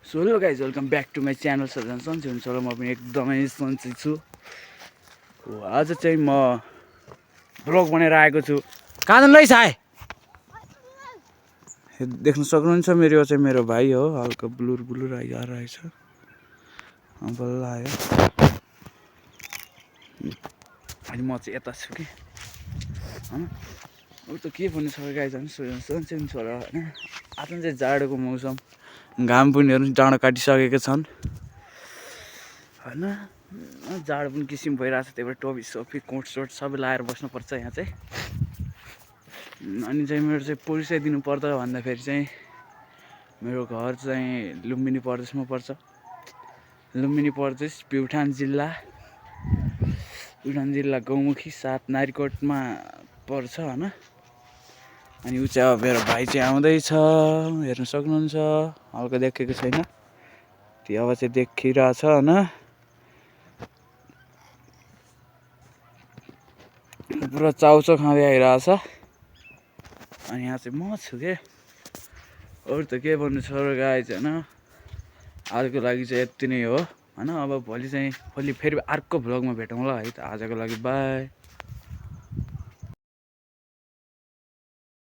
So hello guys welcome back to my channel सबजना सन्चै हुनुहुन्छ र म पनि एकदमै सन्चै छु। आज चाहिँ म भ्लग बनाएर आएको छु। कहाँ जानु लैस आए देख्न सक्नुहुन्छ मेरो भाइ हो, हल्का ब्लुर ब्लुर आइरहेछ। बल्ल आयो अनि म चाहिँ यता छु कि हैन। अरू त के भन्नु छ गाइज, सन्चै हुन्छ होला हैन। आज चाहिँ जाडोको मौसम, घाम पनि हेर्नु डाँडो काटिसकेको छन् हैन। जाडो पनि किसिम भइरहेछ, त्यही भएर टोपी सोपी कोट सोट सबै लाएर बस्नुपर्छ यहाँ चाहिँ। अनि चाहिँ मेरो चाहिँ परिचय दिनु पर्दा भन्दाखेरि चाहिँ मेरो घर चाहिँ लुम्बिनी प्रदेशमा पर्छ। लुम्बिनी प्रदेश प्युठान जिल्ला गौमुखी 7 नारीकोटमा पर्छ हैन। अनि ऊ चाहिँ अब मेरो भाइ चाहिँ आउँदैछ, हेर्न सक्नुहुन्छ। हल्का देखेको छैन, त्यो अब चाहिँ देखिरहेछ हैन। पुरा चाउचाउ खाँदै आइरहेछ। अनि यहाँ चाहिँ म छु के, अरू त के भन्नु छ र गाइज हैन। आजको लागि चाहिँ यति नै हो हैन। अब भोलि फेरि अर्को भ्लगमा भेटौँला है त। आजको लागि बाई।